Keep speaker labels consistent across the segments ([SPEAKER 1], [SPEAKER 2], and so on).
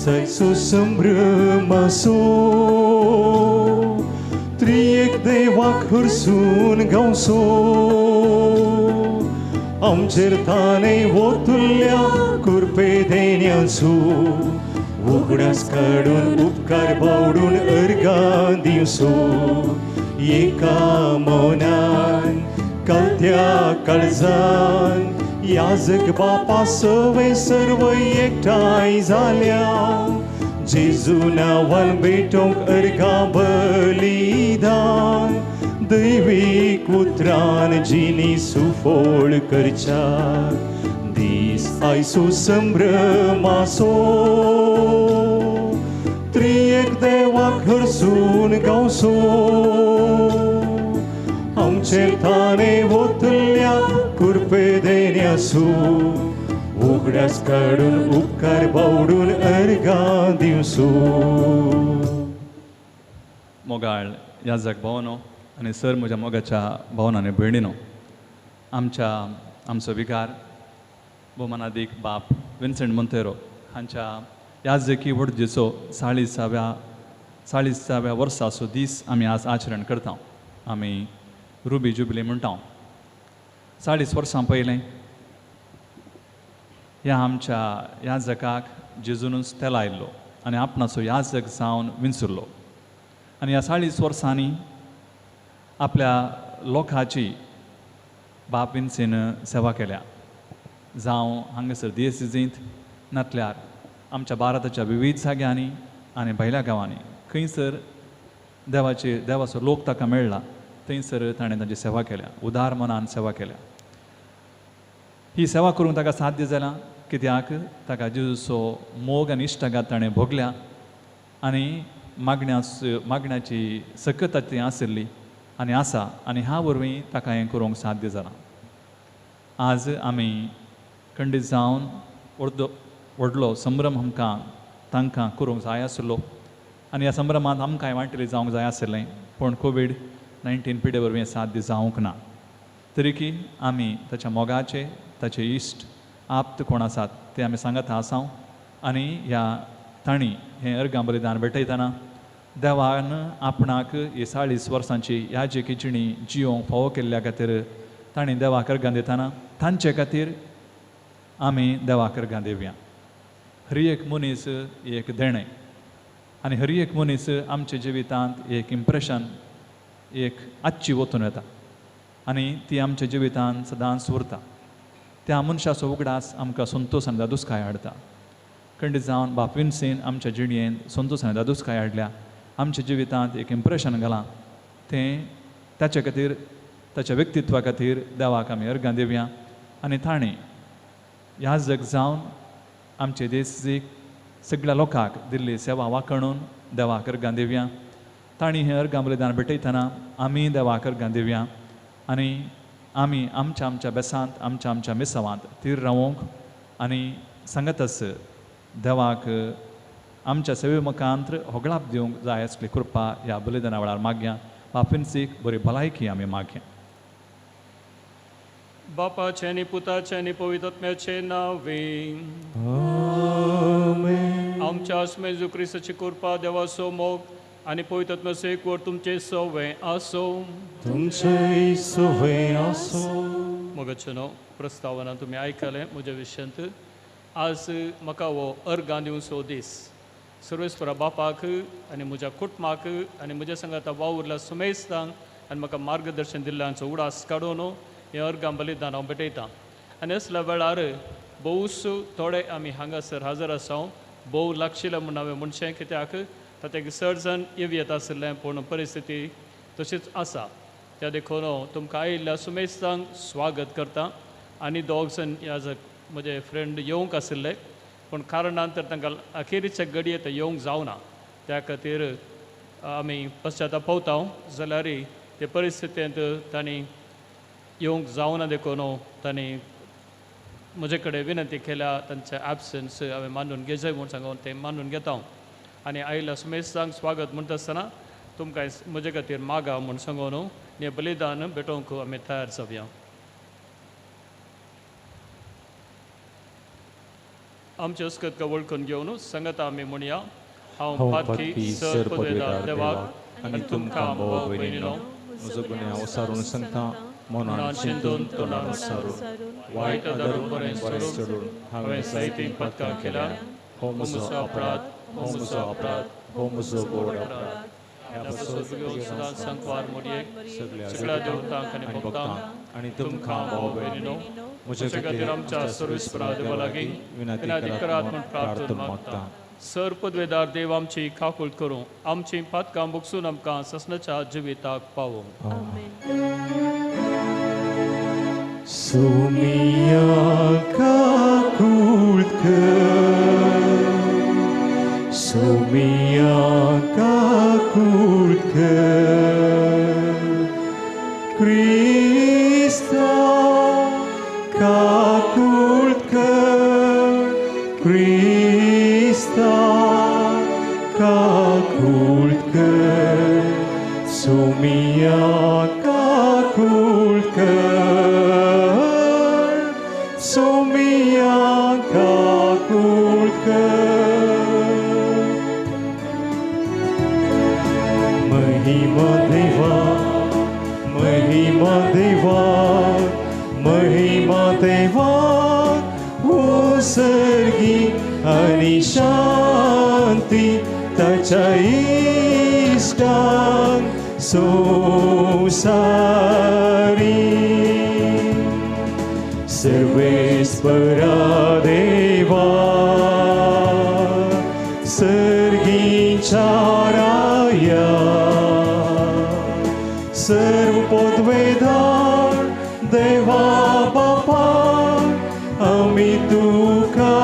[SPEAKER 1] दीस आयचो संभ्रमासो त्रियेक देवाक हरसून गावचो आमचेर ताणें वतुल्ल्या कुरपे देण्याचो उगडास काडून उपकार बावडून अर्गां दिवचो एका मनान कलत्या काळजान याजक बापा सवे सर्व एकठांय जाल्या जेजू नांवान भेटोवंक अर्गां बलिदान दैवीक उतरान जिनी सुफळ करच्या दीस आयचो संभ्रमासो त्रियेक देवाक हरसून गावचो आमचेर ताणें वतल्या कुरपे देण्याचो उगडास काडून उपकार बावडून अर्गां दिवचो.
[SPEAKER 2] मोगाळ याजक भावनो आनी सर म्हज्या मोगाच्या भावना आनी भयणीनो, आमच्या आमचो विकार भोवमानादीक बाप विन्सेंट मोंतेरो हांच्या याजकी वडजीचो 40व्या वर्साचो दीस आमी आज आचरण करता. आमी रुबी जुबली म्हणटा. 40 वर्सां पयलें ह्या आमच्या याजकाक जेजूनच तेला आयिल्लो आनी आपणाचो याजक जावन विंचुल्लो आनी ह्या 40 वर्सांनी आपल्या लोकांची बाप विन्सीन सेवा केल्या. जावं हांगासर दियेसीजींत नातल्यार आमच्या भारताच्या विविध जाग्यांनी आनी भायल्या गांवांनी खंयसर देवाचे देवाचो लोक ताका मेळ्ळा थंयसर ताणें तांची सेवा केल्या, उदार मनान सेवा केल्या. ही सेवा करूंक ताका साध्य जालां कित्याक ताका जेजूचो मोग आनी इश्टागात ताणें भोगल्या आनी मागण्याची सकत ती आशिल्ली आनी आसा आनी ह्या वरवीं ताका हें करूंक साध्य जालां. आज आमी खंडीत जावन व्हडलो संभ्रम आमकां तांकां करूंक जाय आशिल्लो आनी ह्या संभ्रमांत आमकांय वांटेली जावंक जाय आशिल्लें, पूण कोवीड-19 पिडे वरवीं साध्य जावंक ना. तरीकी आमी ताच्या मोगाचे ताचे इश्ट आप्त कोण आसात ते आमी सांगत आसाव आनी ह्या तांणी हें अर्गां बलिदान भेटयतना देवान आपणाक ही 40 वर्सांची याजकी जिणी जियोंक फावो केल्ल्या खातीर तांणी देवाक अर्गां दितना तांचे खातीर आमी देवाक अर्गां दिवया. हर एक मनीस एक देणें आनी हर एक मनीस आमच्या जिवितांत एक इम्प्रेशन एक आजची वतून येता आनी ती आमच्या जिवितांत सदांच उरता. त्या मनशाचो उगडास आमकां संतोश आनी दादुसकाय हाडटा. खंडीत जावन बाप विन्सीन आमच्या जिणेंत संतोश आनी दादुसकाय हाडल्या, आमच्या जिवितांत एक इम्प्रेशन घालां तें ताचे खातीर ताच्या व्यक्तित्वा खातीर देवाक आमी अर्गां दिवया आनी ताणें याजक जावन आमचे देशीक सगळ्या लोकांक दिल्ली सेवा वाखणून देवाक अर्गां दिवया. तांणी हें अर्गां बलिदान भेटयतना आमी देवाक अर्गां दिवया आनी आमी आमच्या आमच्या बेसांत आमच्या आमच्या मिसावांत थीर रावोंक आनी सांगतच देवाक आमच्या सेवे मुखांत होगळाप दिवंक जाय असली कृपा ह्या बलिदाना वेळार मागया. बाप विन्सीक बरी भलायकी आमी मागया.
[SPEAKER 3] बापाचें आनी पुताचें आनी पवित्र आत्म्याचें नांवे
[SPEAKER 1] आमेन.
[SPEAKER 3] आमच्या आसमे जेजू क्रिस्ताची कृपा, देवाचो मोग आनी पवित्र आत्म्याचो एकवट तुमचें सवें आसूं.
[SPEAKER 1] तुमचें सवें आसूं.
[SPEAKER 3] मोगाचें न्हू प्रस्तावना तुमी आयकलें म्हज्या विशयांत. आज म्हाका हो अर्गां दिवचो दीस सर्वेस्परा बापाक आनी म्हज्या कुटुंबाक आनी म्हज्या सांगाता वावुरल्या सुमेस्तांक आनी म्हाका मार्गदर्शन दिल्ल्यांचो उडास काडून हें अर्गां बलिदान हांव भेटयतां. आनी असल्या वेळार भोवूच थोडे आमी हांगासर हजर आसा, भोव लागशिल्लें म्हूण हांवें म्हणचें कित्याक तातूंत चड येवं येता आशिल्लें, पूण परिस्थिती तशीच आसा. त्या देखून तुमकां आयिल्ल्या सुमेस्तांक स्वागत करता. आनी दोग जाण ह्या म्हजे फ्रेंड येवंक आशिल्ले, पूण कारणान तर तांकां अखेरीच्या घडये ते येवंक जावना, त्या खातीर आमी पश्चाताप पावता. जाल्यार ते परिस्थितींत तांणी येवंक जावना देखून तांणी म्हजे कडेन विनंती केल्या, तांचे एबसन्स हांवें मानून घेवचें म्हूण सांगून तें मानून घेता. आनी आयिल्ल्या सुमेस्तांक स्वागत म्हणटा आसतना तुमकां म्हजे खातीर मागा म्हूण सांगून हें बलिदान भेटोवंक आमी तयार जावया. आमचे अस्कत वळखून घेवन संगता आमी म्हणया. हांव पातकी सर पदवेदार देवाक आनी तुमकां भाव भयणीनो
[SPEAKER 1] म्हजो गुन्यांव सारून सांगता, मनान चिंतून तोंडान सारून वायट धरून बरें सोडून हांवें जायतीं पदकां केल्या. हो म्हजो अपराध, हो म्हजो अपराध, हो म्हजो गोड अपराध.
[SPEAKER 3] ह्या पासून सदां संकवार मोडयेक सगळ्या देवतांक आनी भक्तांक
[SPEAKER 1] आनी तुमकां भाव भयणीनो म्हजे
[SPEAKER 3] खातीर आमच्या सर्वेस्परा देवा लागीं विनंती करात म्हूण प्रार्थना मागता. सर पदवेदार देव आमची काकूळ करूं, आमची पातकां भोगसून आमकां ससनाच्या जिविताक पावूं.
[SPEAKER 1] सोमिया काकूळ कर, सोमिया काकूळ कर, क्रिस्ता काकूळ कर, क्रिस्ता काकूळ कर, सोमिया काकूळ कर, सोमिया काकूळ कर. महिमा देवा, महिमा देवा, महिमा देवा, उसर्गी आनी शांती ताच्या इश्टांक संवसारी. सर्वेस्परा देवा, सर्गीच्या राया, सर्व पदवेदार देवा बापा, आमी तुका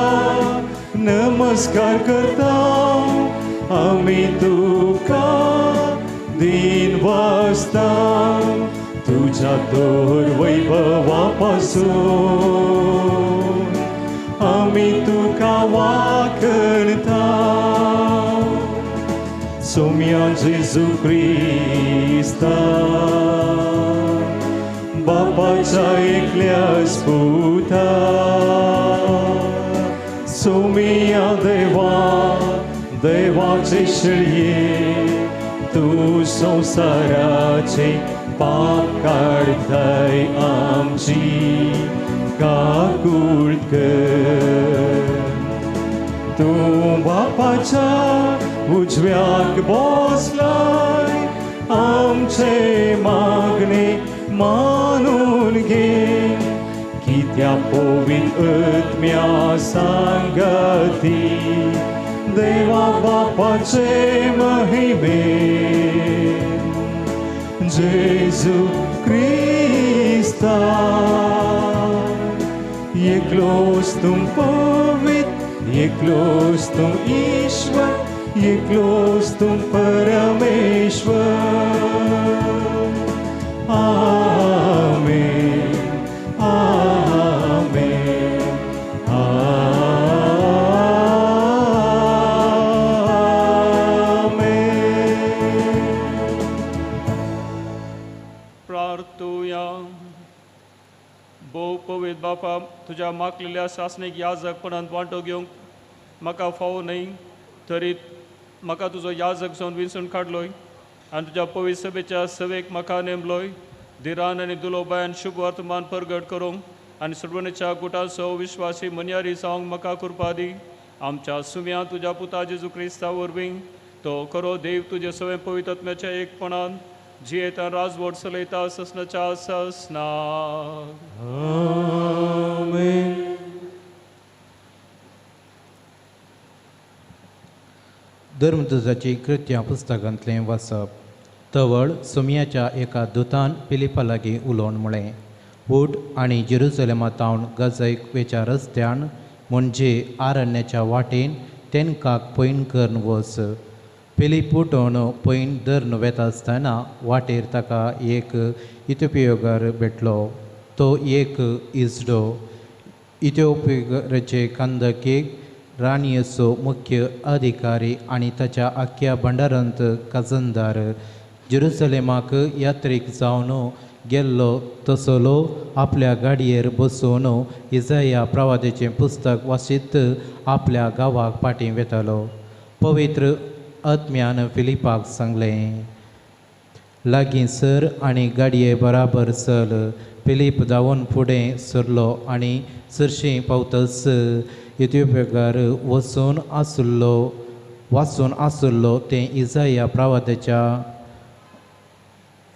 [SPEAKER 1] नमस्कार करता, आमी तुका दिन वाजता, तुझ्या तोर वैभवा पासून आमी तुका वाखणता. सोम्या जेजू क्रिस्ता, बापाच्या एकल्याच पुता, सोमिया देवा, देवाचे शेळये, तूं संवसाराचे पाप काडताय, आमची काकूळ कर. तूं बापाच्या उजव्याक बसलाय, आमचे मागणे मानून घे, कित्या पवित्र आत्म्या सांगती देवा बापाचे महिमे. जेजू क्रिस्ता, एकलोच तूं पवित्र, एकलोच तूं ईश्वर, एकलोच तूं परमेश्वर. आमेन, आमेन, आमेन.
[SPEAKER 3] प्रार्थुया. भोव पवित्र बापा, तुज्या मागलेल्या सासणीक याजकपणांत वांटो घेवंक म्हाका फावो न्हय, तरी म्हाका तुजो याजक जावन विंचून काडलोय आनी तुज्या पवित्र सभेच्या सभेक म्हाका नेमलोय. धिरान आनी दुलोबायान शुभ वर्तमान परगट करूंक आनी सुडवणेच्या गुटाचो विश्वासी मन्यारी जावंक म्हाका कृपा दी. आमच्या सुम्या तुज्या पुता जेजू क्रिस्ता वरवीं तो खरो देव तुजे सगळें पवित्र आत्म्याच्या एकपणान जियेता राजवट चलयता ससनाच्या ससना.
[SPEAKER 1] आमेन.
[SPEAKER 4] धर्मदूताची कृत्या पुस्तकांतलें वाचप. तवळ सोमयाच्या एका दुतान फिलिपा लागीं उलोवन म्हळें, उठ आनी जेरुजलेमा तावन गजैक वेच्या रस्त्यान म्हणजे आरण्याच्या वाटेन तेनकाक पयण करून वच. फिलीप उठोवन पयण धरून वेता आसतना वाटेर ताका एक इथियोपियोगर भेटलो. तो एक इजडो इथियोपियगराचे कंदकेक राणयेचो मुख्य अधिकारी आनी ताच्या आख्या भंडारांत खजनदार. जेरुजलेमाक यात्रीक जावन गेल्लो तसलो आपल्या गाडयेर बसून इजाया प्रवादेचें पुस्तक वाचीत आपल्या गांवाक फाटीं वेतालो. पवित्र आत्म्यान फिलिपाक सांगलें, लागीं सर आनी गाडये बराबर चल. फिलीप धांवून फुडें सरलो आनी सरशीं पावतच इथियोपियार वचून आसलो वाचून आसलो तें इजाया प्रवादाच्या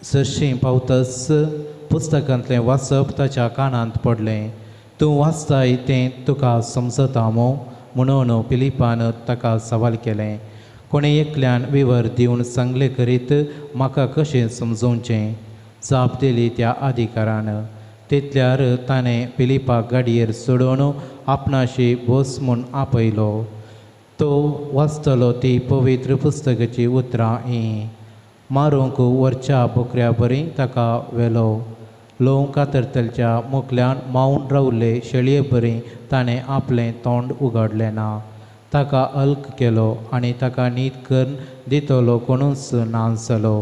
[SPEAKER 4] सरशीं पावतच पुस्तकांतलें वाचप ताच्या कानांत पडलें. तूं वाचताय तें तुका समजता मो म्हणून फिलिपान ताका सवाल केलें. कोणें एकल्यान विवर दिवन सांगलें करीत म्हाका कशें समजोवचें जाप दिली त्या अधिकारान. तितल्यार ताणें फिलिपाक गाडयेर सोडून आपणाशी बस म्हूण आपयलो. तो वाचतलो ती पवित्र पुस्तकाची उतरां हीं. मारूंक वरच्या बोकऱ्या बरी ताका व्हेलो. लोव कातरतलच्या मुखल्यान मावन रावले शेळये बरी ताणें आपलें तोंड उगडलें ना. ताका अल्क केलो आनी ताका नीत करून दितलो कोणूच ना जालो.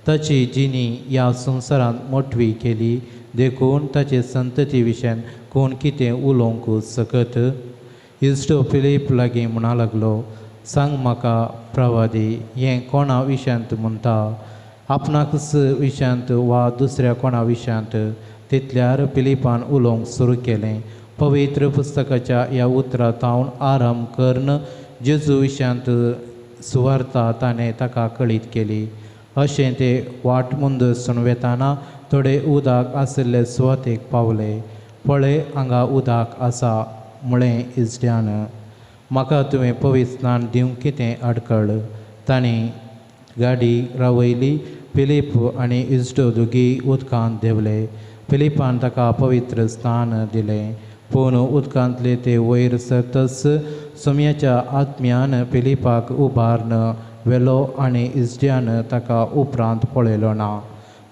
[SPEAKER 4] ताची जिणी ह्या संवसारांत मोटवी केली देखून ताचे संतती विशयान कोण कितें उलोवंक शकत. इश्टो फिलीप लागीं म्हणा लागलो, सांग म्हाका प्रवादी, हें कोणा विशयांत म्हणटा, आपणाकच विशयांत वा दुसऱ्या कोणा विशयांत? तितल्यार फिलिपान उलोवंक सुरू केलें. पवित्र पुस्तकाच्या ह्या उतरां तावन आरंभ करून जेजू विशयांत सुवार्ता ताणें ताका कळीत केली. अशें ते वाट मुंदसून वेताना थोडे उदक आशिल्ले सुवातेक पावले. पळय हांगा उदक आसा म्हळें इश्ट्यान, म्हाका तुवें पवित्र स्नान दिवंक कितें आडखळ? तांणी गाडी रावयली. फिलीप आनी इश्टो दोगी उदकांत देंवले. फिलिपान ताका पवित्र स्नान दिलें. पूण उदकांतले ते वयर सरतच सोम्याच्या आत्म्यान फिलिपाक उबारून व्हेलो आनी इश्ट्यान ताका उपरांत पळयलो ना.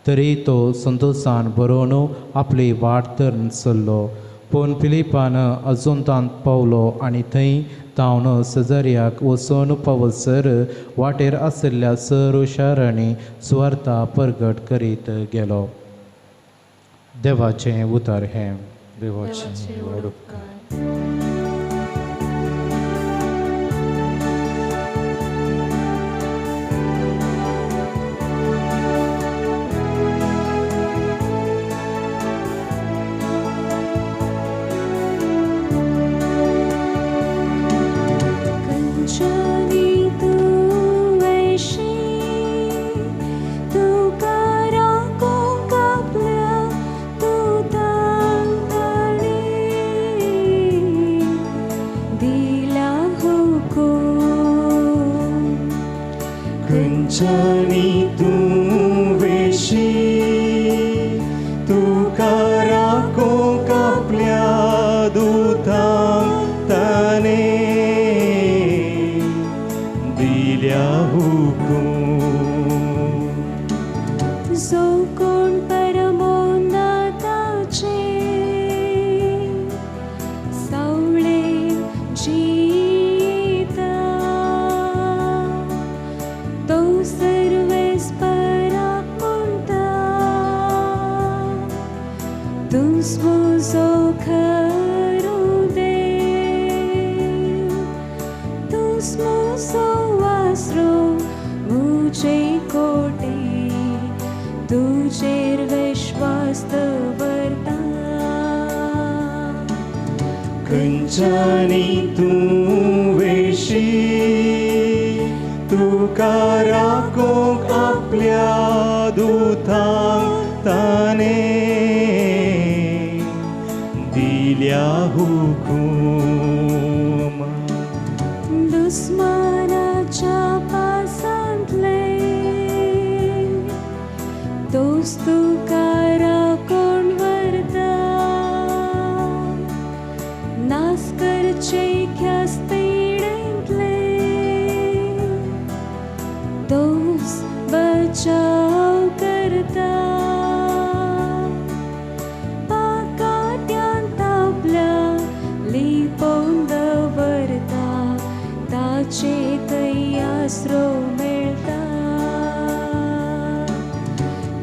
[SPEAKER 4] तरी तो संतोशान बरोवन आपली वाट धरून चल्लो. पूण फिलिपान अजुंतांत पावलो आनी थंय तावन सजर्याक वचून पावसर वाटेर आशिल्ल्या सर शारांनी सुवार्ता परगट करीत गेलो. देवाचें उतर हें.
[SPEAKER 1] देवाचें व्हड उपकार.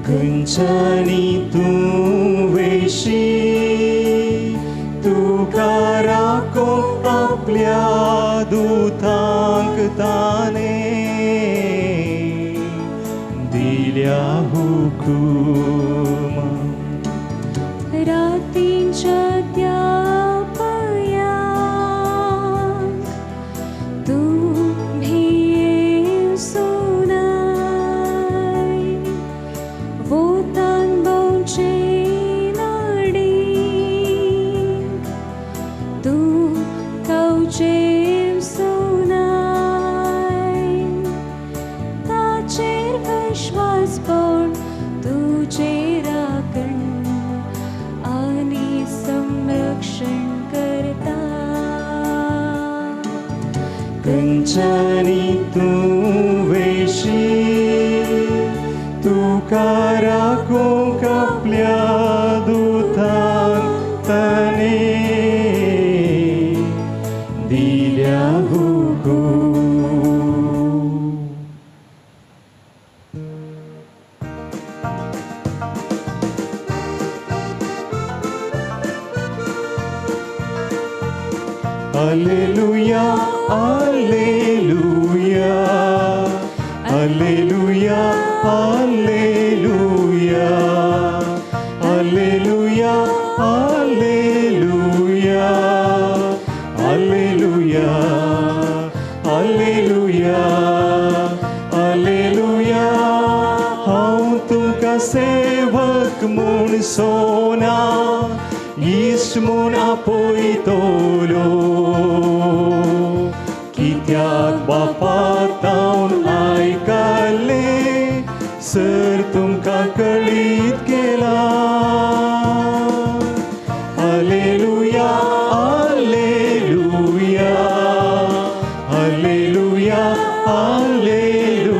[SPEAKER 5] खंयच्यानी तूं
[SPEAKER 1] वेशी तुका राखूंक आपल्या दुतांक ताणें दिल्या हुकूम.
[SPEAKER 5] रातींच्या त्या पयांक तूं भियेवचो नाय, वोतान भोंवचे नाडीक तूं कवचेवचो नाय, ताचेर विश्वासपण तुजें राखण आनी संरक्षण करता.
[SPEAKER 1] कंचानी तूं वेशी तुका राखूंक आपल्या दुतांक ताणें दिल्या हुकूम. Alleluia, Alleluia, Alleluia, Alleluia, Alleluia, Alleluia, Alleluia, Alleluia, Alleluia. हांव तुमकां सेवक म्हूण सोना इश्ट म्हूण आपयतलो, कित्याक बापा तावन आयकलें सर तुमकां कळीत केलां. Alleluia, Alleluia, Alleluia, Alleluia,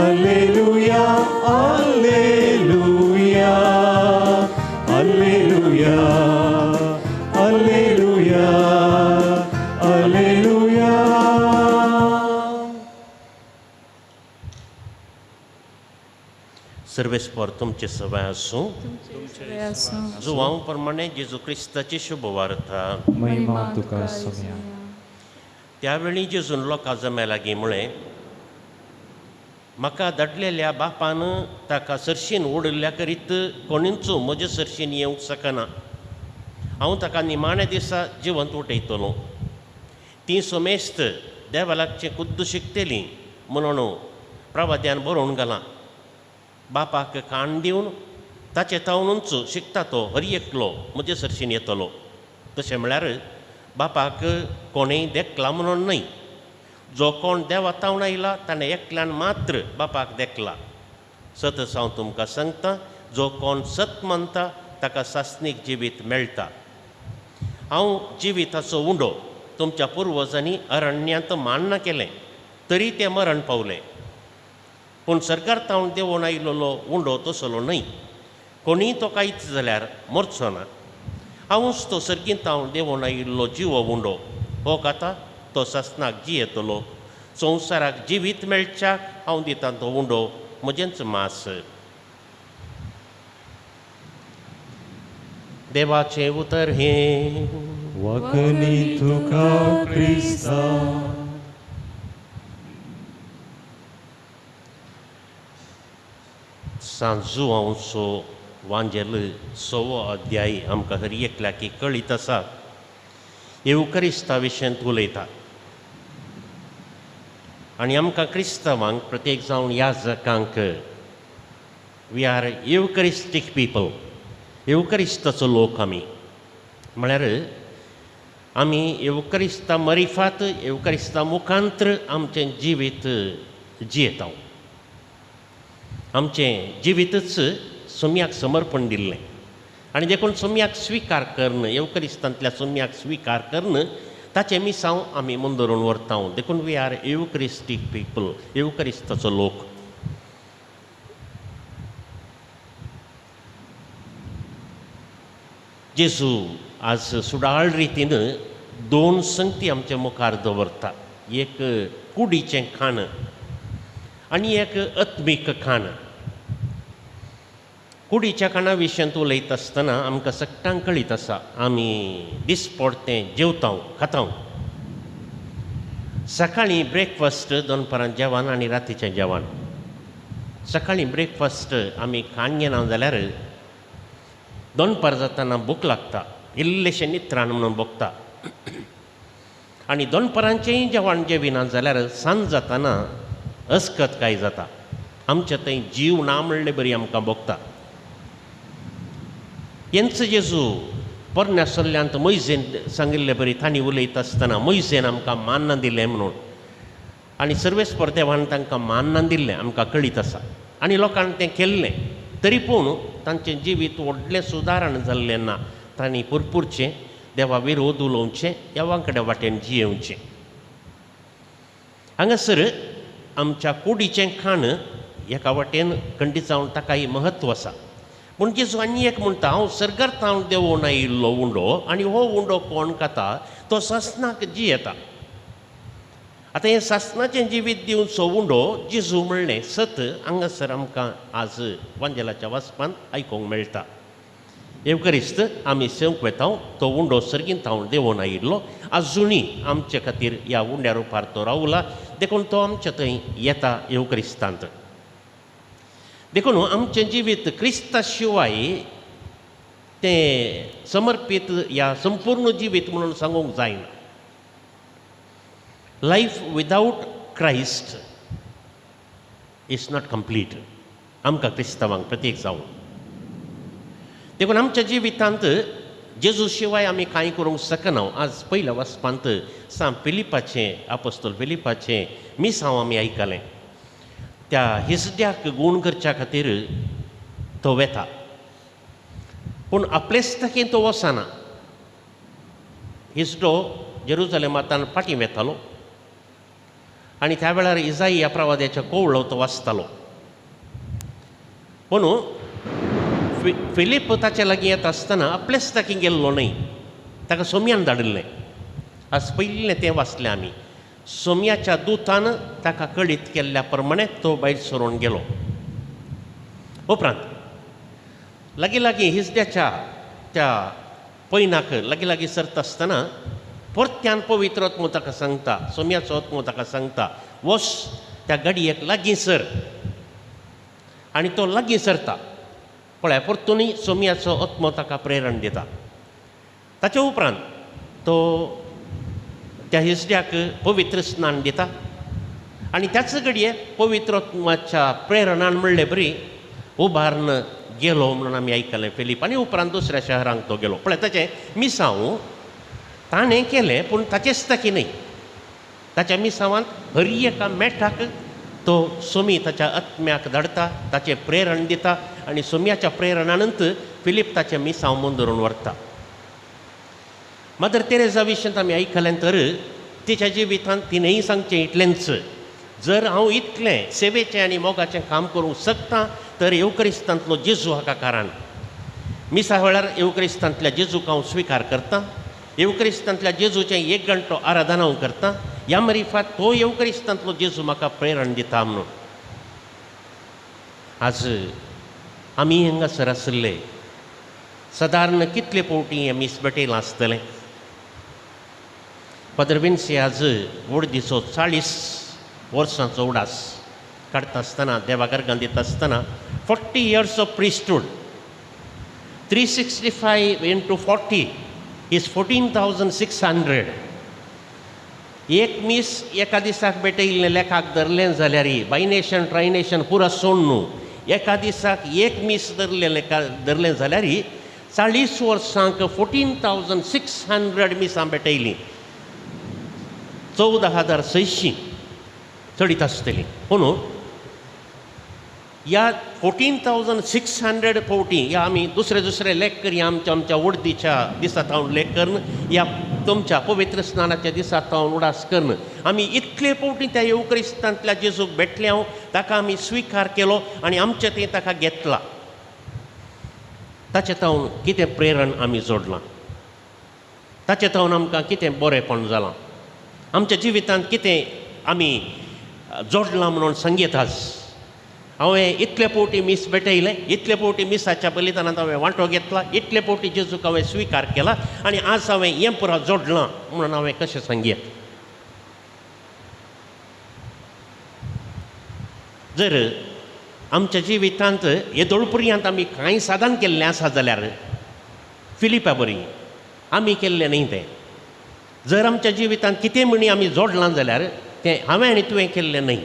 [SPEAKER 1] Alleluia, Alleluia, Alleluia, Alleluia, Alleluia.
[SPEAKER 6] सर्वेस्पर तुमचे सवाय आसूं. जुवांव प्रमाणे जेजू क्रिस्ताची शुभवार्ता.
[SPEAKER 2] महिमा तुका सोम्या.
[SPEAKER 6] त्यावेळी जेजून लोकां जम्या लागीं म्हळें, म्हाका धाडलेल्या बापान ताका सरशीन ओडिल्ल्या करीत कोणूच म्हजे सरशीन येवंक शकना. हांव ताका निमाण्या दिसा जिवंत उठयतलो. तीं समेस्त देवा लागचें खुद्द शिकतलीं म्हणून प्रवाद्यान बरोवन घालां. बापाक कान दिवन ताचे तावनूच शिकता तो हर एकलो म्हजे सरशीन येतलो. तशें म्हळ्यार बापाक कोणेंय देखला म्हणून न्हय, जो कोण देवा तावन आयला ताणें एकल्यान मात्र बापाक देखला. सतच हांव तुमकां सांगता, जो कोण सत मानता ताका सासणीक जिवीत मेळटा. हांव जिविताचो उंडो. तुमच्या पुर्वजांनी अरण्यांत मान्ना केलें तरी तें मरण पावलें. पूण सरकार तावन देंवोन आयिल्लो उंडो तसलो न्हय. कोणीय तो कांयच जाल्यार मरचो ना. हांवूच तो सर्गींत तावन देंवोन आयिल्लो जिवो उंडो. हो खाता तो सासणाक जियेतलो. संवसाराक जिवीत मेळच्याक हांव दितां तो उंडो म्हजेंच मास. देवाचें उतर हें.
[SPEAKER 1] वखनी तुका क्रिस्ता.
[SPEAKER 6] सांत जुवांवचो वांजेल सवो अध्याय आमकां हर एकल्याकी कळीत आसा. येवक्रिस्ता विशयांत उलयता आनी आमकां क्रिस्तांवांक प्रत्येक जावन याजकांक we are Eucharistic people, येवक्रिस्ताचो लोक आमी. म्हळ्यार आमी येवक्रिस्ता मरिफात, येवक्रिस्ता मुखांत्र आमचें जिवीत जियेता. आमचें जिवीतच सोम्याक समर्पण दिल्लें आनी देखून सोम्याक स्विकार करून, येवक्रिस्तांतल्या सोम्याक स्विकार करून ताचें मिसांव आमी मुंदरून व्हरता. देखून we are Eucharistic people, येवक्रिस्ताचो लोक. जेजू आज सुडाळ रितीन दोन संगती आमच्या मुखार दवरता. एक कुडीचें खाण आनी एक आत्मीक खाण. कुडीच्या काणा विशयांत उलयता आसतना आमकां सगटांक कळीत आसा, आमी दिसपडतें जेवता खाता. सकाळीं ब्रेकफास्ट, दनपारां जेवण आनी रातीचें जेवण. सकाळीं ब्रेकफास्ट आमी खाण घेना जाल्यार दनपार जातना भूक लागता, इल्लेशें नित्राण म्हणून भोगता. आनी दनपारांचेंय जेवण जेविना जाल्यार सांज जातना अस्कत काय जाता, आमच्या थंय जीव ना म्हणले बरी आमकां भोगता. हेंच जेजू पोरण्या सल्ल्यांत मोयजेन सांगिल्ले बरी तांणी उलयता आसतना मोयजेन आमकां मान्ना दिलें म्हणून, आनी सर्वेस्पर देवान तांकां मान्ना दिल्लें आमकां कळीत आसा आनी लोकांक तें केल्लें. तरी पूण तांचें जिवीत व्हडलें सुदारण जाल्लें ना. तांणी पुरपुरचें, देवा विरोध उलोवचें, देवा कडेन वाटेन जियेवचें. हांगासर आमच्या कुडीचें खाण एका वाटेन खंडीत जावन ताकाय म्हत्व आसा. पूण जेजू आनी एक म्हणटा, हांव सर्गार तावन देंवोन आयिल्लो उंडो आनी हो उंडो कोण खाता तो सासणाक जियेता. आतां हें सासणाचें जिवीत दिवचो उंडो जेजू म्हणलें सत हांगासर आमकां आज वांजेलाच्या वाचपान आयकूंक मेळटा. येवकरिस्त आमी सेवंक वेता तो उंडो सर्गीन तावन देंवोन आयिल्लो आजुनी आमचे खातीर ह्या उंड्या रुपार तो रावला, देखून तो आमचे थंय येता येवकरिस्तांत. देखून आमचें जिवीत क्रिस्ता शिवाय तें समर्पीत या संपूर्ण जिवीत म्हणून सांगूंक जायना. Life without Christ is not complete आमकां क्रिस्तांवांक प्रत्येक जावन. देखून आमच्या जिवितांत जेजू शिवाय आमी कांय करूंक शकना. आज पयल्या वाचपांत सांत फिलिपाचें, आपोस्तोल फिलिपाचें मिसांव आमी आयकलें. त्या हिसड्याक गूण करच्या खातीर तो वेता, पूण आपलेच ताकीन तो वचना. हिसडो जेरुजलेमांतान फाटीं वेतालो आनी त्या वेळार इजाई ह्या प्रवाद्याच्या कोवळो तो वाचतालो. पूण फिलीप ताच्या लागीं येता आसतना आपलेच ताकीन गेल्लो न्हय, ताका सोम्यान धाडिल्लें. आज पयलें तें वाचलें आमी. सोम्याच्या दुतान ताका कळीत केल्ल्या प्रमाणे तो भायर सरून गेलो. उपरांत लागीं लागीं हिजड्याच्या त्या पयनाक लागीं लागीं सरता आसतना परत्यान पवित्र आत्मो ताका सांगता, सोम्याचो आत्मो ताका सांगता, वस त्या गाडयेक लागीं सर. आनी तो लागीं सरता. पळय परतूनय सोम्याचो आत्मो ताका प्रेरण दिता. ताचे उपरांत तो त्या हिजड्याक पवित्र स्नान दिता आनी त्याच घडये पवित्र आत्माच्या प्रेरणान म्हणले बरी उबारून गेलो म्हणून आमी आयकलें फिलीप. आनी उपरांत दुसऱ्या शहरांक तो गेलो. पळय ताचें मिसांव ताणें केलें, पूण ताचेच ताकी न्हय, ताच्या मिसांवांत हर एका मेठाक तो सोमी ताच्या आत्म्याक धाडटा, ताचें प्रेरण दिता आनी सोम्याच्या प्रेरणानंत फिलीप ताचें मिसांव मुंदरून व्हरता. मदर तेरेजा विशयांत आमी आयकलें तर तिच्या जिवितांत तिणेंय सांगचें इतलेंच, जर हांव इतलें सेवेचें आनी मोगाचें काम करूंक शकता तर येवक्रिस्तांतलो जेजू हाका कारण. मिसा वेळार येवक्रिस्तांतल्या जेजूक हांव स्विकार करता, येवक्रिस्तांतल्या जेजूचें एक घंटो आराधना हांव करता, ह्या मरिफात तो येवक्रिस्तांतलो जेजू म्हाका प्रेरण दिता म्हणून. आज आमी हांगासर आशिल्ले सादारण कितले फावटी हें मीस भेटयलां आसतलें. फादर विन्सी आज वडदीचो 40 वर्सांचो उडास काडटा आसतना, देवा गर्गान दिता आसतना 40 years of priesthood, 365 into 40 is 14,600. एक मीस एका दिसाक भेटयिल्लें लेखाक धरलें जाल्यार बायनेशन ट्रायनेशन पुरा सोड न्हू, एका दिसाक एक मीस धरलें लेखा धरलें जाल्यार 40 वर्सांक 14,600 मिसां भेटयलीं, 14,600 चडीत आसतली. पूण ह्या 14,600 फावटी ह्या आमी दुसरे दुसरे लेख करया, आमच्या आमच्या वडदीच्या दिसा तावन लेख करून ह्या तुमच्या पवित्र स्नानाच्या दिसा तावन उडास करून आमी इतले फावटी त्या येवक्रिस्तांतल्या जेजूक भेटले, हांव ताका आमी स्विकार केलो आनी आमचें थंय ताका घेतला. ताचें तावन कितें प्रेरण आमी जोडलां, ताचें तावन आमकां कितें बरेंपण जालां, आमच्या जिवितांत कितें आमी जोडलां म्हणून सांगीत. आज हांवें इतले फावटी मीस भेटयलें, इतले फावटी मिसाच्या बलिदानांत हांवें वांटो घेतला, इतले फावटी जेजूक हांवें स्विकार केला आनी आज हांवें हें पुरा जोडलां म्हणून हांवें कशें सांगयेत? जर आमच्या जिवितांत येदोळ पर्यंत आमी कांय साधन केल्लें आसा जाल्यार फिलिपा बरी आमी केल्लें न्ही तें. जर आमच्या जिवितांत कितें म्हणी आमी जोडलां जाल्यार तें हांवें आनी तुवें केल्लें न्हय.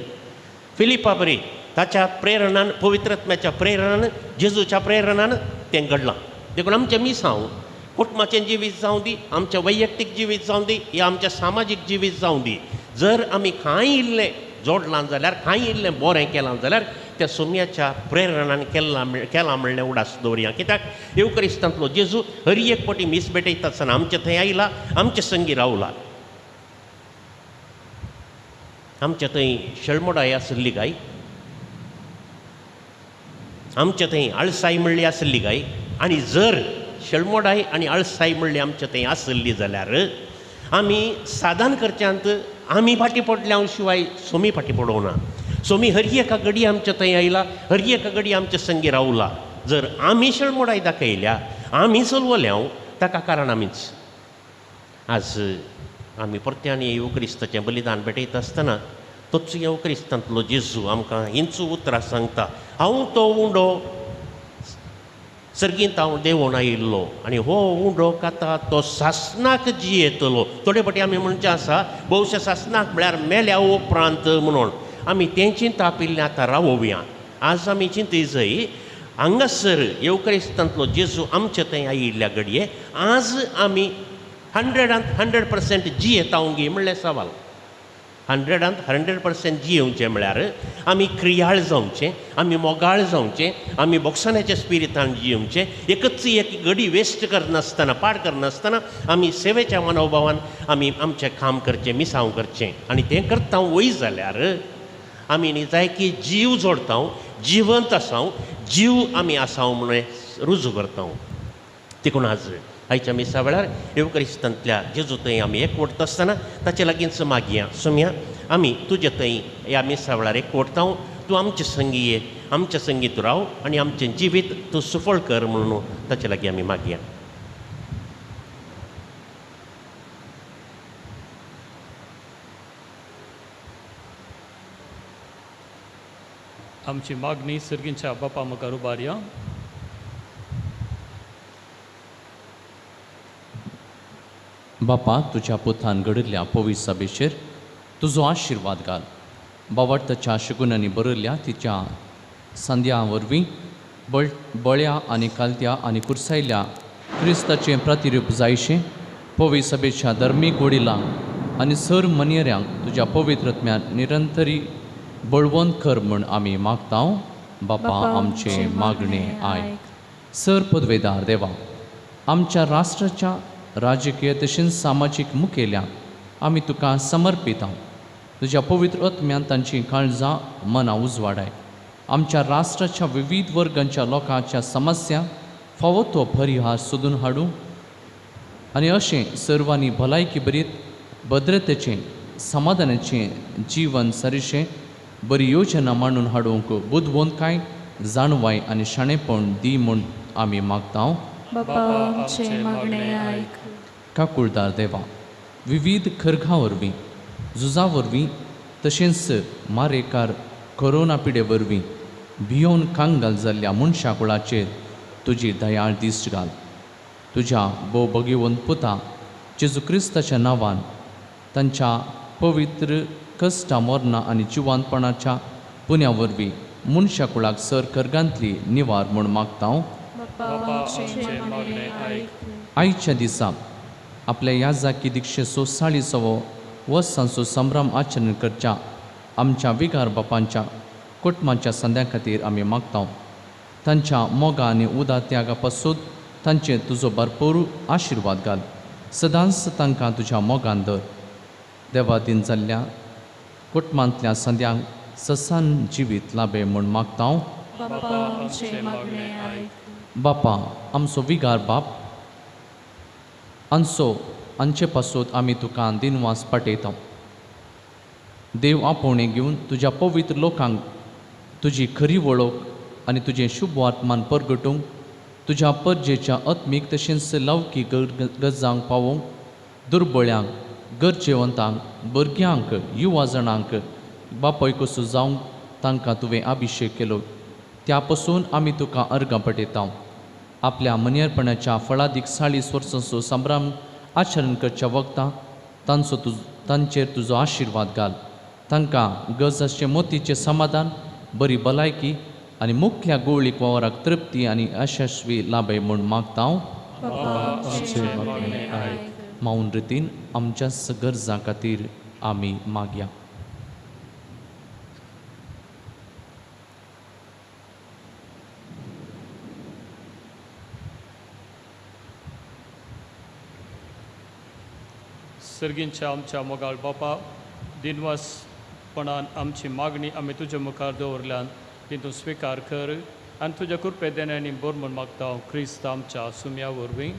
[SPEAKER 6] फिलिपा बरी ताच्या प्रेरणान, पवित्रत्म्याच्या प्रेरणान, जेजूच्या प्रेरणान तें घडलां. देखून आमचें मिसांव कुटुंबाचें जिवीत जावं दी, आमचें वैयक्तीक जिवीत जावं दी, या आमचें सामाजीक जिवीत जावं दी, जर आमी कांय इल्लें जोडलां जाल्यार, कांय इल्लें बरें केलां जाल्यार त्या सोम्याच्या प्रेरणान केलां म्हणलें उडास दवरया. कित्याक येवक्रिस्तांतलो जेजू हर एक फावटी मीस भेटयता आसतना आमचे थंय आयला, आमचे संगी रावला. आमचे थंय शेळमोडाय आसली काय, आमचे थंय आळसाय म्हणली आसली काय, आनी जर शेळमोडाय आनी आळसाय म्हणली आमचे थंय आसली जाल्यार आमी साधन करच्यांत आमी फाटीं पडल्या शिवाय सोमी फाटीं पडोवना. सोमी हर एका घडी आमच्या थंय आयला, हर एका घडी आमच्या संगी रावला. जर आमी शेळमोडाय दाखयल्या, आमी चलवल्या, ताका कारण आमीच. आज आमी परत्यान येवू क्रिस्ताचें बलिदान भेटयता आसतना तोच येवू क्रिस्तांतलो जेजू आमकां हिंच उतरां सांगता, हांव तो उंडो सर्गींत हांव देंवून आयिल्लो आनी हो उंडो खाता तो सासनाक जियेतलो. थोडे फावटी आमी म्हणचें आसा भोवशा सासनाक म्हळ्यार मेल्या उपरांत म्हणून आमी तें चिंता इल्लें आतां रावोवया. आज आमी चिंतय जय हांगासर येवक्रिस्तांतलो जेजू आमचे थंय आयिल्ल्या घडये आज आमी 100% जियेता गी म्हणलें सवाल. 100% जियेवचें म्हळ्यार आमी क्रियाळ जावचें, आमी मोगाळ जावचें, आमी बोक्साण्याच्या स्पिरितान जियेवचें, एकच एक घडी वेस्ट करनासतना, पाड करनासतना आमी सेवेच्या मनोभावान आमी आमचें काम करचें, मिसांव करचें. आनी तें करता वय जाल्यार आमी निजायकी जीव जोडता, जिवंत आसाव, जीव आमी आसाव म्हणून रुजू करता. देखून आज आयच्या मिसा वेळार येवक्रिस्तांतल्या जेजू थंय आमी एकवटता आसतना ताचे लागींच मागया, सोम्या आमी तुजे थंय ह्या मिसा वेळार एकवटता, तूं आमचे संगी ये, आमच्या संगी तूं राव आनी आमचें जिवीत तूं सुफळ कर म्हणून ताचे लागीं आमी मागया.
[SPEAKER 3] आमची मागणी सर्गींच्या बापा मुखार उबारया.
[SPEAKER 7] बापा, तुज्या पुतान घडिल्ल्या पवित्र सभेचेर तुजो आशिर्वाद घाल. बावडताच्या शकुनांनी बरयल्ल्या तिच्या संध्या वरवीं बळ्या आनी कालत्या आनी कुर्सायल्या क्रिस्ताचें प्रतिरूप जायशें पवित्र सभेच्या धर्मीक वडिलांक आनी सर मनयऱ्यांक तुज्या पवित्र आत्म्यान निरंतरी बळवंत कर म्हूण आमी मागता. बापा आमचें मागणें आयक. सर पदवेदार देवा, आमच्या राष्ट्राच्या राजकीय तशेंच सामाजीक मुखेल्यांक आमी तुका समर्पिता. तुज्या पवित्र आत्म्यान तांची काळजां मनां उजवाडाय. आमच्या राष्ट्राच्या विविध वर्गांच्या लोकांच्या समस्या फावो तो परिहार सोदून हाडूं आनी अशें सर्वांनी भलायकी बरीत भद्रतेचें समाधानाचें जीवन सारिशें बरी योजना मांडून हाडूंक बुदवंतकाय, जाणवाय आनी शाणेपण दी म्हूण आमी मागता.
[SPEAKER 5] बापा आमचें मागणें आयक.
[SPEAKER 7] काकुळदार देवा, विविध खर्गां वरवीं, झुजा वरवीं तशेंच मारेकार कोरोना पिडे वरवीं भियोन कांगाल जाल्ल्या मनशा कुळाचेर तुजी दयाळ दिश्ट घाल. तुज्या भोव भगेवन पुता जेजू क्रिस्ताच्या नांवान तांच्या पवित्र कश्टां, मरणां आनी जिवानपणाच्या पुण्या वरवीं मनशा कुळाक सर खर्गांतली निवार म्हूण मागता. आयच्या दिसा आपल्या याजाकी दीक्षेचो 40वो वर्सांचो संभ्रम आचरण करच्या आमच्या विगार बापांच्या कुटुंबाच्या संद्या खातीर आमी मागता. तांच्या मोगा आनी उदा त्यागा पासून तांचेर तुजो भरपूर आशिर्वाद घाल. सदांच तांकां तुज्या मोगान धर. देवादीन जाल्ल्या कुटुंबांतल्या संद्यांक ससान जिवीत लाभे म्हूण मागता. बापा आमचो विगार बाप आमचो आमचे पासून आमी तुका दिनवास पाठयता. देव आपोवणें घेवन तुज्या पवित्र लोकांक तुजी खरी वळख आनी तुजें शुभ वर्तमान परगटूंक, तुज्या परजेच्या आत्मीक तशेंच लौकीक गरजांक पावोवंक, दुर्बळ्यांक, गरजेवंतांक, भुरग्यांक, युवा जाणांक बापूय कसो जावंक तांकां तुवें अभिशेक केलो. त्या पसून आमी तुका अर्गां पटयता. आपल्या मनियरपणाच्या फळादीक 40 वर्सांचो संभ्रम आचरण करच्या वखदां तांचो तांचेर तुजो आशिर्वाद घाल. तांकां गरज आसचें मोतीचें समाधान, बरी भलायकी आनी मुखल्या गोवळीक वावराक तृप्ती आनी यशस्वी लाभय म्हूण मागता हांव. मौन रितीन आमच्या गरजां खातीर आमी मागया.
[SPEAKER 3] सर्गींच्या आमच्या मोगाळ बापा, दिनवासपणान आमची मागणी आमी तुज्या मुखार दवरल्यान ती तूं स्विकार कर आनी तुज्या कृपे देण्यांनी बोर म्हूण मागता क्रिस्त आमच्या सुम्या वरवीं.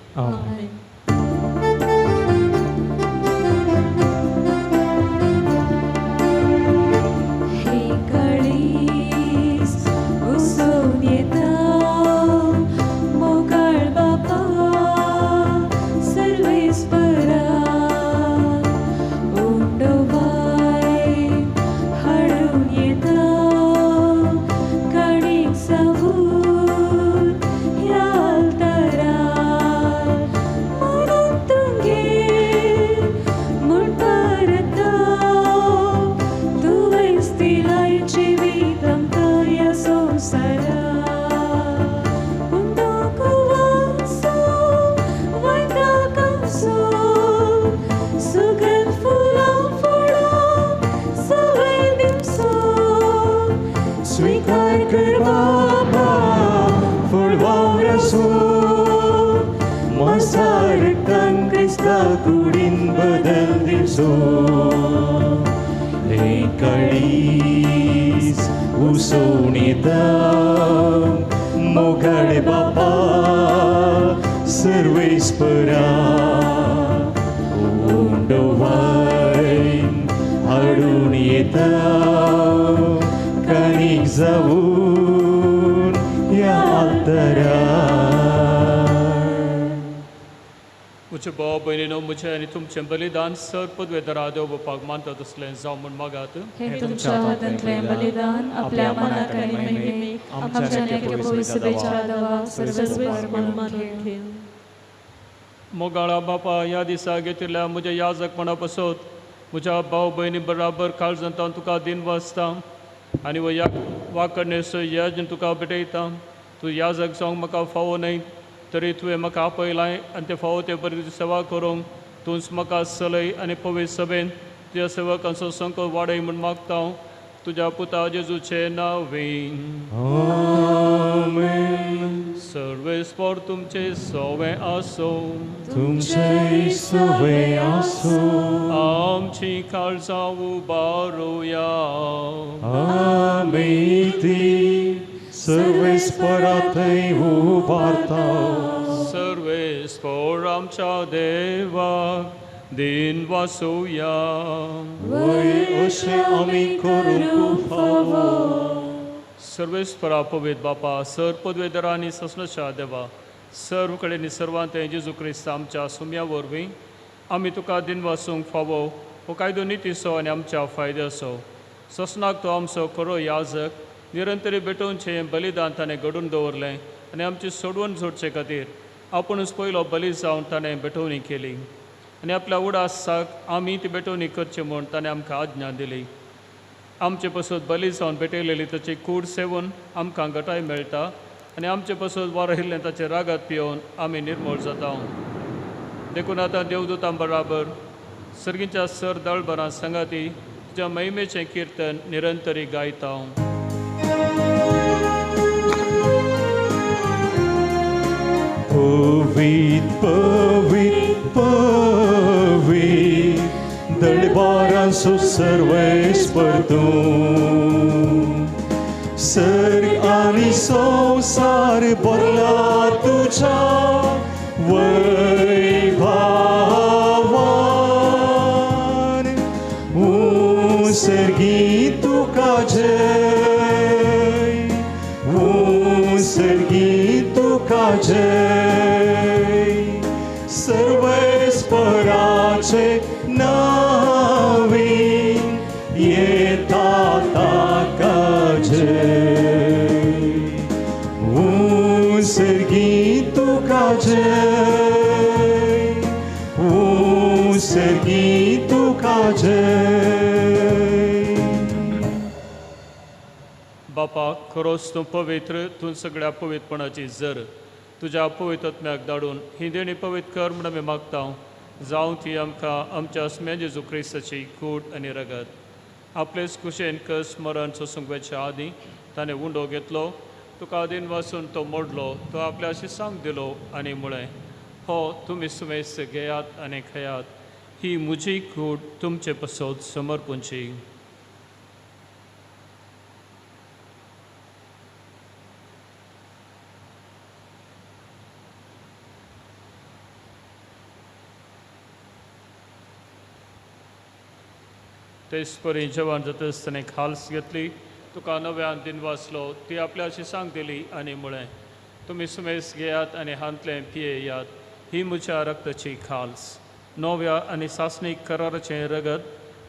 [SPEAKER 3] तुमचें बलिदान सर पदवेदरा देव बापाक मानता तसलें जावं म्हूण मागात.
[SPEAKER 5] हें तुमच्या हातांतलें बलिदान आपल्या मनाक आनी महिमेक आमच्या पवित्र देवाक सर्वेस्पर मानून घेवं.
[SPEAKER 3] मोगाळा बापा, ह्या दिसा घेतिल्ल्या म्हज्या याजकपणा पसत म्हज्या भाव भयणी बराबर काळजांत हांव तुका दिन वाचता आनी ह्या वाकडणेचो याजन तुका भेटयता. तूं याजक जावंक म्हाका फावो न्हय तरी तुवें म्हाका आपयलां आनी तें फावो ते बरी सेवा करूंक तूंच म्हाका सलय आनी पवित्र सभेन तुज्या सेवकांचो संको वाडय म्हूण मागता हांव तुज्या पुता जेजूचे नांवे.
[SPEAKER 1] आमेन.
[SPEAKER 3] सर्वेस्पर तुमचे सवे आसो.
[SPEAKER 1] तुमचे सवे आसो.
[SPEAKER 3] आमची काळजां उबारुया.
[SPEAKER 1] आमी ती सर्वेस्परा थंय उबारता.
[SPEAKER 3] सर्वेस्पर आमच्या देवाक दिन वासुया.
[SPEAKER 1] वय अशें आमी करूंक फावो.
[SPEAKER 3] सर्वेस्परा पवित्र बापा, सर पदवेदरा आनी ससनशा देवा, सर्व कडेन सर्वांत जेजू क्रिस्त आमच्या सुम्या वरवीं आमी तुका दिन वासूंक फावो हो कायदो नितीचो आनी आमच्या फायद्याचो. ससनाक तो आमचो खरो याजक निरंतरी भेटोवचें बलिदान ताणें घडून दवरलें आनी आमची सोडवण जोडचे खातीर आपुणूच पयलो बली जावन ताणें भेटवणी केली आनी आपल्या उडासाक आमी ती भेटवणी करची म्हूण ताणें आमकां आज्ञा दिली. आमचे पसत बली जावन भेटयलेली ताची कूड सेवून आमकां घटाय मेळटा आनी आमचे पसत वारयल्लें ताचें रागात पियोवन आमी निर्मूळ जाता. देखून आतां देवदूतां बराबर सर्गीच्या सर दळभरां संगाती तुज्या महिमेचें किर्तन निरंतरी गायता.
[SPEAKER 1] पवित्र पवित्र पवित्र दळबारांचो सर्वेस्पर तूं, सर्ग आनी संवसार भरला तुज्या वैभवान. सर्गी तुका जय,
[SPEAKER 8] जय, सर्वेस्पराचे नावे येता ताका जय, उंसर्गी तुका जय, उंसर्गी तुका जय.
[SPEAKER 3] बापा खरोच तूं पवित्र, तूं सगळ्या पवित्रपणाची जर. तुज्या पवित्र आत्म्याक धाडून ही देणी पवित्र कर म्हूण आमी मागता. जावं ती आमकां आमच्या सुम्या जेजू क्रिस्ताची कूड आनी रगत. आपलेच कुशेन कस मरण सोसूंक वचच्या आदीं ताणें उंडो घेतलो, तुका आदीन वासून तो मोडलो, तो आपल्या शिसांक दिलो आनी म्हळें, हो तुमी सुमेस्त घेयात आनी खेयात, ही म्हजी कूड तुमचे पसत समर्पूंची. तेच परी जेवण जाता आसतना खाल्स घेतली, तुका नव्यान दिन वाचलो, ती आपल्या शिसांक दिली आनी म्हळें, तुमी सुमेस घेयात आनी हांतलें पियेयात, ही म्हज्या रक्ताची खाल्स, नव्या आनी सासणीक कराराचें रगत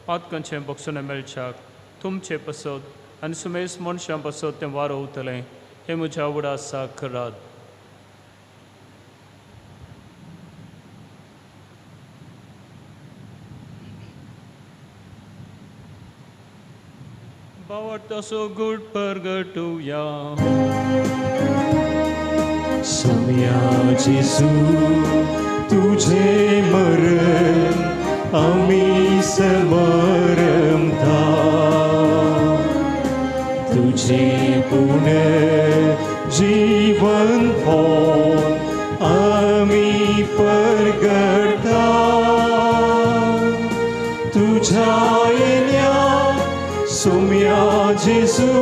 [SPEAKER 3] पातकांचें बक्षणें मेळच्याक तुमचे पसत आनी सुमेस मनशां पसत तें वारोवतलें. हें म्हज्या उडासाक करात. बावडतो गुड परगटुया.
[SPEAKER 8] सोम्या जेजू तुझे मरण आमी समरमता, तुझे पुनर्जीवन होवन आमी परगटता. तुझ्या येण्या सोम्या जेजू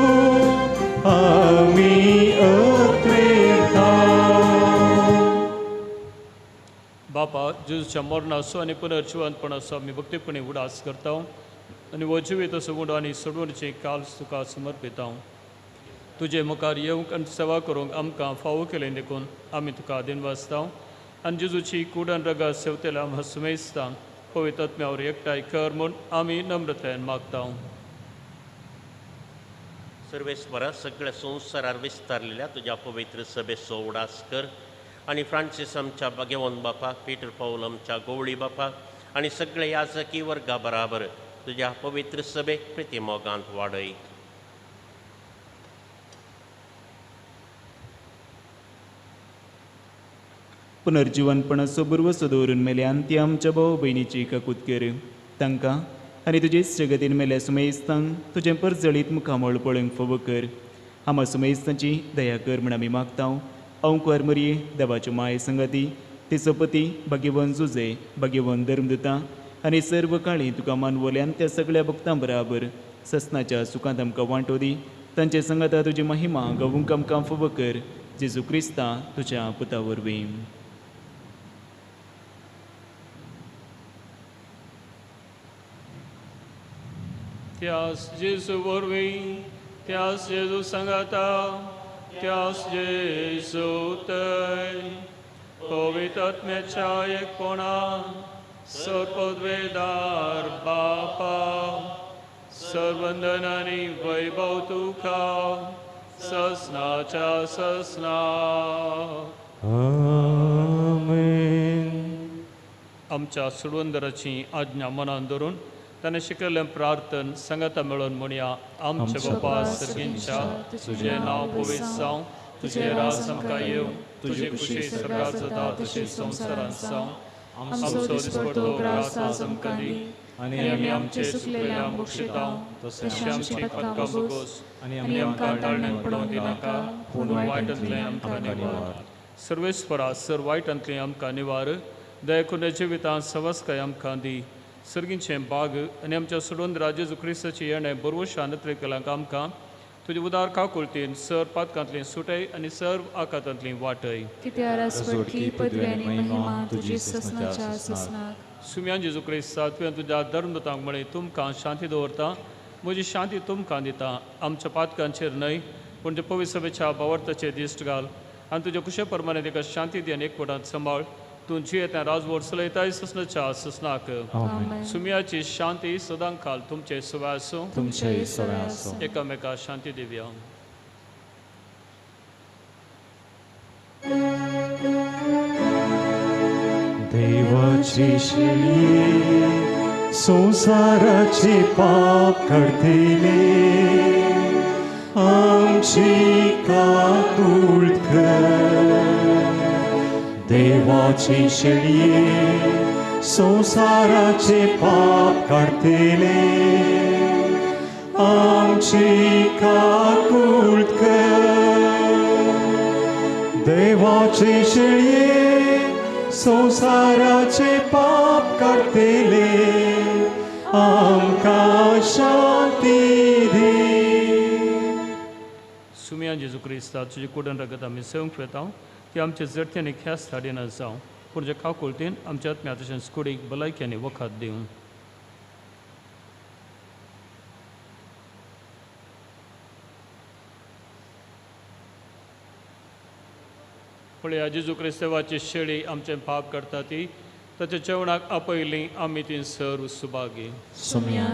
[SPEAKER 8] आमी अत्रेता.
[SPEAKER 3] बापा, जेजूच्या मरणाचो आनी पुनर्जिवंतपणाचो आमी भक्तीपणी उडास करता आनी हो जिवीत असो उंडो आनी सोडवणीची काल्स तुका समर्पिता. तुजे मुखार येवंक आनी सेवा करूंक आमकां फावो केलें देखून आमी तुका दिनवासता आनी जेजूची कूड आनी रगत सेवतेल्या आमकां सुमेस्ता पवित्र आत्म्यावर एकठांय कर म्हूण आमी नम्रतायेन मागता.
[SPEAKER 6] सर्वेस्परा सगळ्या संवसारार विस्तारलेल्या तुज्या पवित्र सभेचो उडास कर आनी फ्रांसीस आमच्या भाग्यवंत बापा, पीटर पावल आमच्या गोवळी बापा आनी सगळे याजकी वर्गा बराबर तुज्या पवित्र सभेक प्रितीमोगांत वाडय.
[SPEAKER 9] पुनर्जिवनपणाचो बुरवसो दवरून मेल्यान ती आमच्या भाव भयणीची काकूत कर. तांकां आनी तुजेच जगतीन मेल्या सुमेस्तांक तुजें परजळीत मुखामळ पळोवंक फावो कर. आमा सुमेस्तांची दया कर म्हूण आमी मागता. अंकुर मरये देवाच्यो माये संगती तिचो पती भाग्यवन जुजे, भाग्यवन धर्मदुता आनी सर्व काळी तुका मानवल्यान त्या सगळ्या भक्तां बराबर ससनाच्या सुखांत आमकां वांटो दी. तांचे संगता तुजी महिमा गावूंक आमकां फावो कर. जेजू क्रिस्ता तुज्या पुता वरवीं.
[SPEAKER 3] त्यास जेजू वरवीं, त्यास जेजू संगाता, त्यास जेजू तय पवित्र आत्म्याच्या एकपणा सर्वपदवेदार बापा, सर्वंदन आनी वैभव तुका ससनाच्या ससना.
[SPEAKER 8] आमेन.
[SPEAKER 3] आमच्या सुडवंदराची आज्ञा मनान धरून ताणें शिकयल्लें प्रार्थन संगता मेळोवन म्हणया. आमच्या बापा सर्गींच्या, तुजें नांव पवित्र जावं, तुजें राज आमकां येवं, तुजी खुशी स्वर्गार जाता तशी संवसारांत जावं. आमचो दिसपडतो ग्रास आज आमकां दी आनी आमी आमचे चुकलेल्यांक बक्षिता तशें आमची पदकां भोगोस आनी आमकां ताळण्याक पडोवंक दिनाका, पूण वायटांतलें आमकां निवार. सर्वेस्परा सर वायटांतलें आमकां निवार, दया करून जिवितांत सवस्काय आमकां दी. सर्गींचें बाग आनी आमच्या सोडून जेजू क्रिस्ताची येणें बरवशा नत्रेकलांक आमकां तुजे उदार काकुळतीन सर पातकांतली सुटय आनी सर्व आकातांतली वाटय. सुम्यान जेजू क्रिस्ता तुवें तुज्या धर्मदूतांक म्हळें, तुमकां शांती दवरता, म्हजी शांती तुमकां दिता. आमच्या पातकांचेर न्हय पूण ते पवित्र सभेच्या भावार्थाचेर दिश्ट घाल आनी तुज्या कुशे प्रमाणे ताका शांती दी आनी एकवटांत सांबाळ. तूं जियेता राजवट चलयताय ससनाच्या ससनाक. सुमियाची शांती सदां काल तुमचे सवय आसूं.
[SPEAKER 1] तुमचे सवय आसूं.
[SPEAKER 3] एकामेका शांती दिवया.
[SPEAKER 8] देवाची शेळी संसाराचे पाप काडटले आमची काकूळ कर. देवाची शेळये संसाराचे पाप काडटले आमची काकूळ कर. देवाची शेळये संसाराचे पाप काडटले आमकां शांती दी.
[SPEAKER 3] सुमिया जेजू क्रिस्ता तुजे कुडन रगत आमी सेवंक वेता ती आमचे जडते आनी ख्यास्त हाडिना जावं, पूण जे काकुळतीन आमच्या आत्म्या तशेंच कुडीक भलायकी आनी वखद दिवं. पळया जेजू क्रिस्तावाची शेळी आमचें पाप करता ती ताच्या जेवणाक आपयली आमी ती सर्व सुभागी.
[SPEAKER 1] सुमिया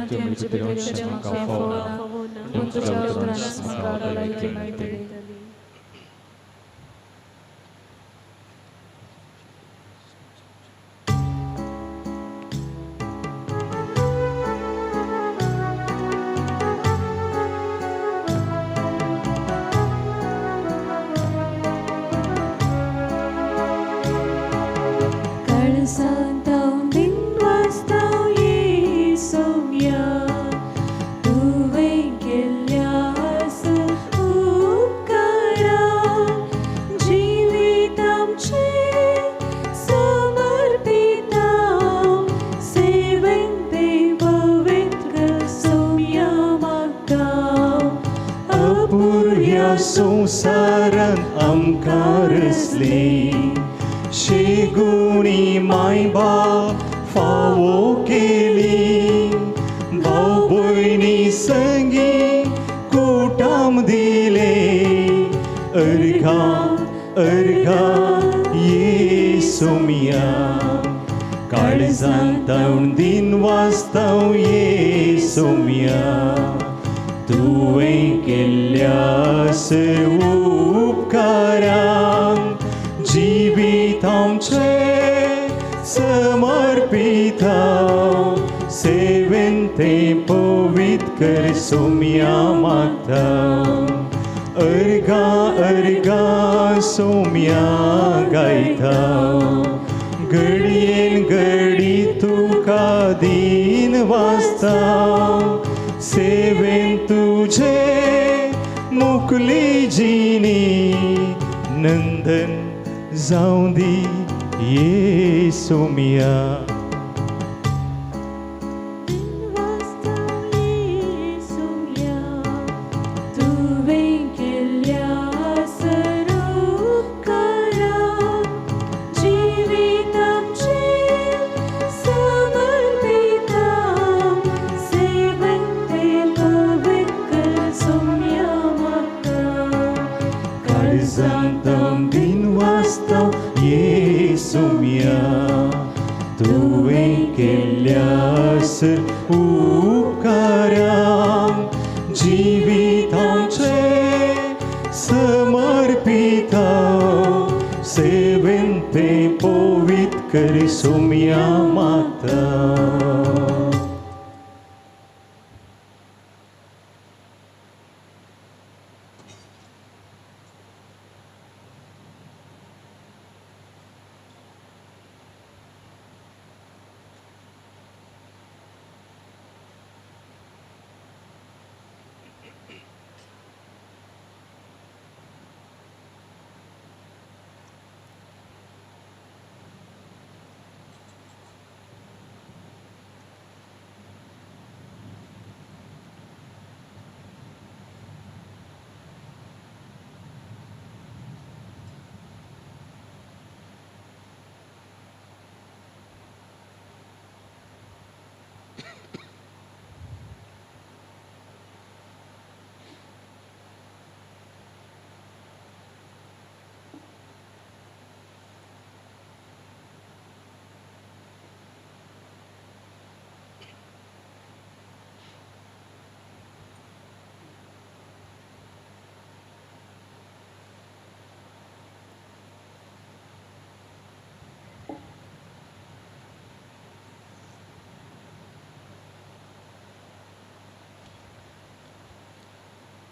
[SPEAKER 8] संसारान आमकां रचली शेगुणी मायबाप फावो केली भाव भयणी संगी कुटाम दिले अर्घा अर्घा ये सोमिया काळजांत तावण दिन वाचताव ये सोमिया तुवें केल्ल्या सर्व उपकारांक जिवीत आमचें समर्पिता सेवेन तें पवित्र कर सोम्या मागता अर्घा अर्घा सोम्या गायता घडयेन घडी तुका दीन वाचता सेवेन तुझे मुकली जिनी नंदन जावं दी ये सोमिया. तुवें केल्ल्या उपकारांक जिवीत आमचें समर्पिता सेवेन तें पवित्र कर सोम्या मागता.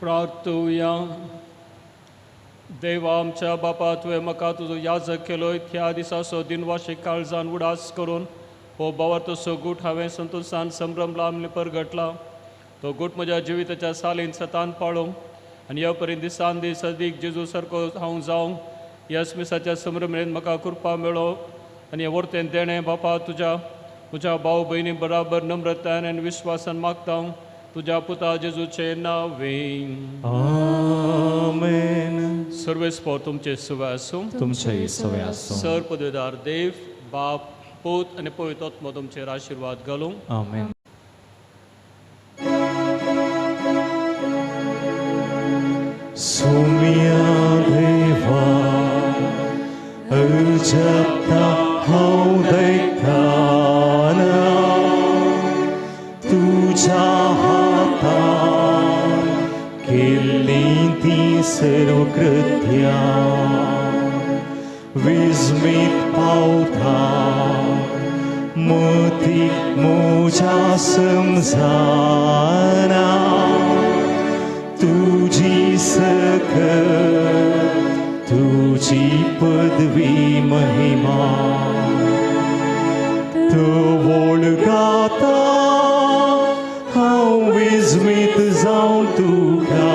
[SPEAKER 3] प्रार्थुया. देवा आमच्या बापा, तुवें म्हाका तुजो याजक केलोय त्या दिसाचो दिनवाशीक काळजान उडास करून हो बावार्थाचो गूट हांवें संतोशान संभ्रम लांबले परगटला. तो गूट म्हज्या जिविताच्या सालीन सतान पाळूंक आनी ह्या पर्यंत दिसान दीस अदीक जेजू सारको हांव जावंक ह्याच मिसाच्या संभ्रमेन म्हाका कृपा मेळो आनी हें वर्तेन देणें बापा तुज्या म्हज्या भाव भयणी बराबर नम्रतायन आनी विश्वासान मागता तुज्या पुता जेजूचे नांवे.
[SPEAKER 8] आमेन.
[SPEAKER 3] सर्वेस्पोर तुमचे सुवे आसूं.
[SPEAKER 1] तुमचेय सवे आसूं.
[SPEAKER 3] सर पदवेदार देव बाप पूत आनी पवित्र आत्मो तुमचेर आशिर्वाद घालूं.
[SPEAKER 1] आमेन.
[SPEAKER 8] सुमिया देवा अजप्ता हांव देखताना तुज्या हातान केल्लीं तीं सर्व कृत्यां विस्मीत पावता मती म्हज्या समजना तुजी सकत तुजी पदवी महिमा तूं वळगाता हांव विस्मीत जावन तुका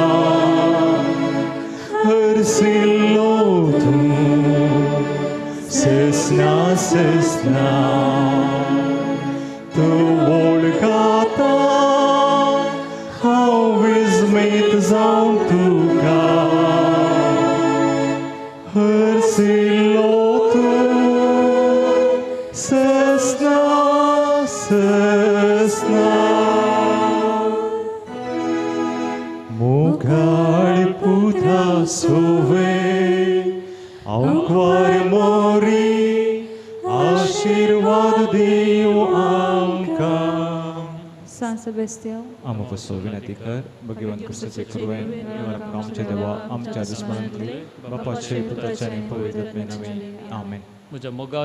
[SPEAKER 8] हरसिल्लो तूं ससना ससना तूं वळगाता हांव विस्मीत जावन तुका हरसिल्लो तूं ससना ससना. मोगाळ पुता सोवे आंकवार मोरी आशिर्वाद दिव आमकां.
[SPEAKER 5] San Sebastian.
[SPEAKER 1] आमकां पसो विनंती कर भगवान क्रिस्ताचे कृपेन आमच्या देवा आमच्या दुस्मनांतली बापाचे पुताचे आनी पवित्र आत्म्या नांवान. आमेन.
[SPEAKER 3] म्हज्या मोगा